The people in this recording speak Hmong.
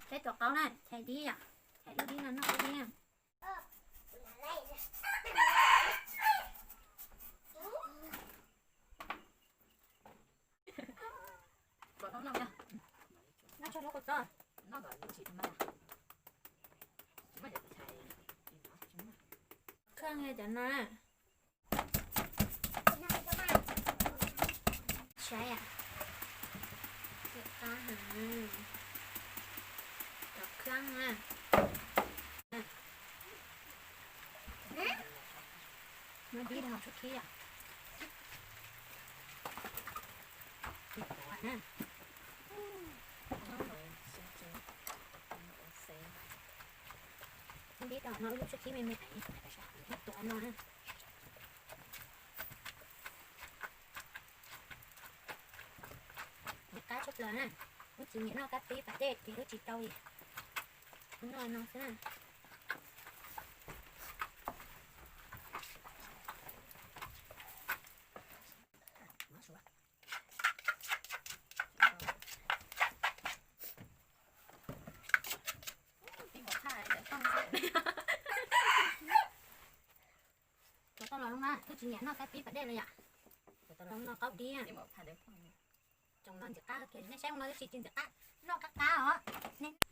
Peb tuav qaub na, chais dib yom, chais lub dib no noj qaub dib. Noj tso lub qau txob. Khaj cov no. Saib, qab heev. Cov khaj na. Muab dib rau hauv suab khib yom. Muab dib rau no, lub suab khib me me, tuav no na. Nyiam qab tshaj plaws na. Wb tsis nyiam noj kab pib pas dej ces wb tsis tau li. Noj no xwb na. Tuav tau los na, wb tsis nyiam noj kab pib pas dej li yom. Tuav tau los noj qaub dib. Tsoom no ntxim qab, nej saib no tsis tsis ntxim qab, noj qab qab os.